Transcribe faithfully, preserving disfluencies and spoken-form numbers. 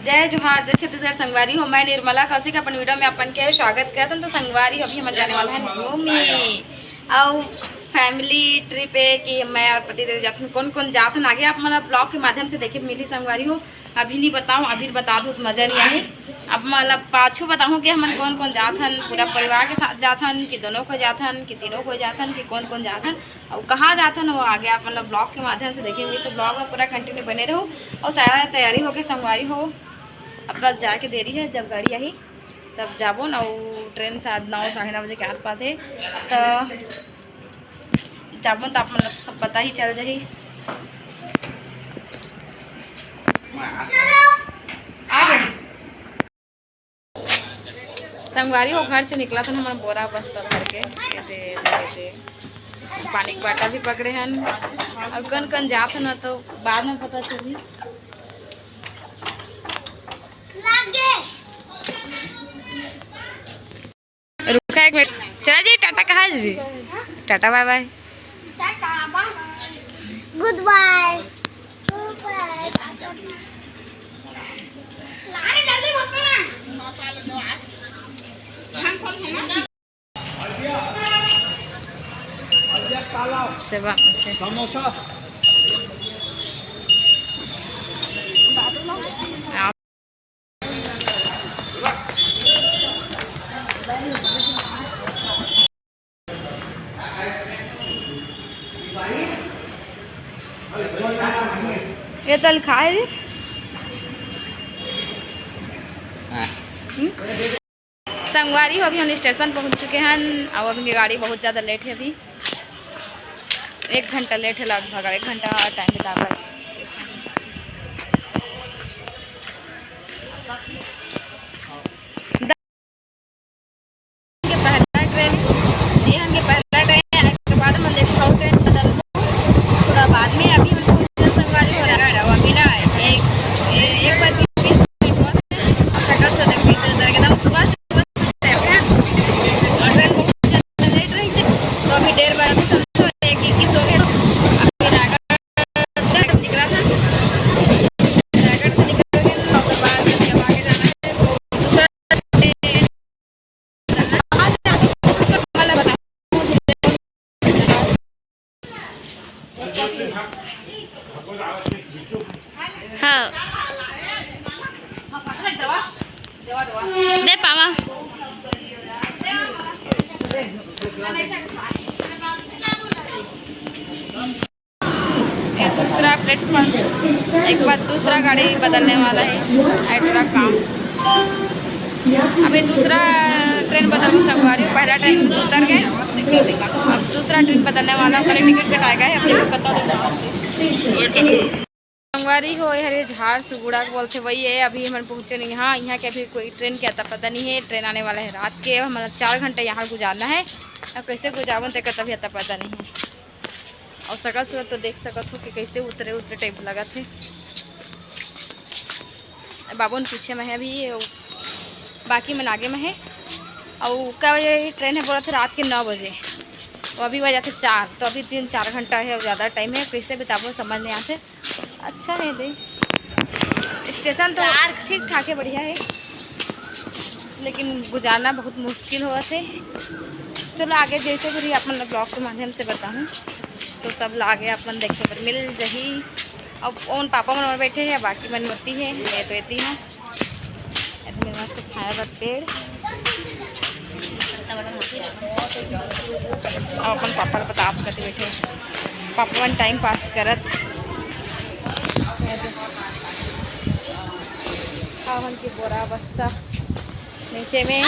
जय जोहार, जय छत्तीसगढ़ संगवारी हो। मैं निर्मला कौशिक अपन वीडियो में अपन के स्वागत करत हूँ। तो संगवारी हो, अभी हमन जाने वाला है घूमे अउ फैमिली ट्रिप है कि मैं और पति देव जाथन, कौन कौन जाथन, आगे आप मन ला ब्लॉग के माध्यम से देखे मिली संगवारी हो। अभी नहीं बताऊँ, अभी बता दूँ तो मजा नहीं आही। अब मतलब पाछू बताऊँ कि हमन कौन कौन जाथन, पूरा परिवार के साथ जाथन कि दोनों को जाथन कि तीनों को जाथन कि कौन कौन जाथन। अउ कहाँ जाथन वो आगे आप मतलब ब्लॉग के माध्यम से देखेंगे, तो ब्लॉग में पूरा कंटिन्यू बने रहू। अउ सारा तैयारी होके संगवारी हो, अब बस जाके देरी है, जब गाड़ी आही तब जाबो न। अउ ट्रेन शायद नौ साढ़े नौ बजे के आसपास है, तो जाबो तो आप मतलब सब पता ही चल जाही। आ गए। संगवारी हो, घर से निकला था हमारा बोरा बस्ता भर के, ये दे, ये दे, ये दे। पानी के बाटा भी पकड़े हन। अब कन कन जात हन तो बाद में पता चली। रुका एक मिनट, चला जी, टाटा कहा जी, टाटा बाय बाय। टाटा बाय बाय। गुड बाय। गुड बाय। सेवा, अच्छा। समोसा। ये तो लिखा है जी। हाँ। हम्म? संगवारी हो, अभी हम स्टेशन पहुंच चुके हैं। अब अभी गाड़ी बहुत ज़्यादा लेट है, अभी एक घंटा लेट है लगभग, एक घंटा टाइम बिता कर। के पहला ट्रेन है, ये हमन के पहला ट्रेन है। के बाद हमन देखो ट्रेन बदल थोड़ा बाद में। अभी हम पहुंचे संगवारी हो रायगढ़, अउ अभी ना एक, ए-, एक बज के बीस मिनट हुआ है। सकल से देख, बीस बजे एकदम सुबह से और ट्रेन बहुत ज्यादा लेट रही है, तो अभी डेढ़ बजे समझो एक इक्कीस हो गए। अभी रायगढ़ निकला था, रायगढ़ से निकल के ओकर बाद जब आगे जाना है, वो दूसरा ट्रेन निकलना है। हाँ। दे पावा। ये दूसरा प्लेटफॉर्म, एक बार दूसरा गाड़ी बदलने वाला है। ये थोड़ा काम, अभी दूसरा ट्रेन बदल के संगवारी, पहला ट्रेन उतर गए, अब दूसरा ट्रेन बदलने वाला, पहले टिकट कटाएगा है, अब टिकट कटा देगा। संगवारी हो, ये हरे झाड़ सुगुड़ा के बोलते वही है। अभी हमन पहुँचे नहीं, हाँ, यहाँ के अभी कोई ट्रेन के अता पता नहीं है। ट्रेन आने वाला है रात के। अब हमारा चार घंटा यहाँ गुजारना है, अब कैसे गुजारबन तेकर तभी अता पता नहीं है। और सकल सूरत तो देख सकत हो कि कैसे उतरे उतरे टाइप लगत है। बाबू मन पीछे में है अभी, बाकी मन आगे में है। और का बजे ट्रेन है बोला था रात के नौ बजे, तो अभी बजा थे चार, तो अभी तीन चार घंटा है, ज़्यादा टाइम है, कैसे बिताबो समझ नहीं आते। अच्छा है दे, स्टेशन तो ठीक ठाक है, बढ़िया है, लेकिन गुजारना बहुत मुश्किल होवत है। चलो आगे जैसे भी रही आप मन ब्लॉग के माध्यम से बताऊँ, तो सब ला आगे आप मन देखे बर मिल जाही। अब उन पापा मन बैठे हैं, बाकी मन मोती है, मैं तो एती हूँ। एदे मेर मस्त छाया बर पेड़। अब अपन पापा के बता आप कति बैठे, पापा मन टाइम पास करत। हमन के बोरा बस्ता नीचे में।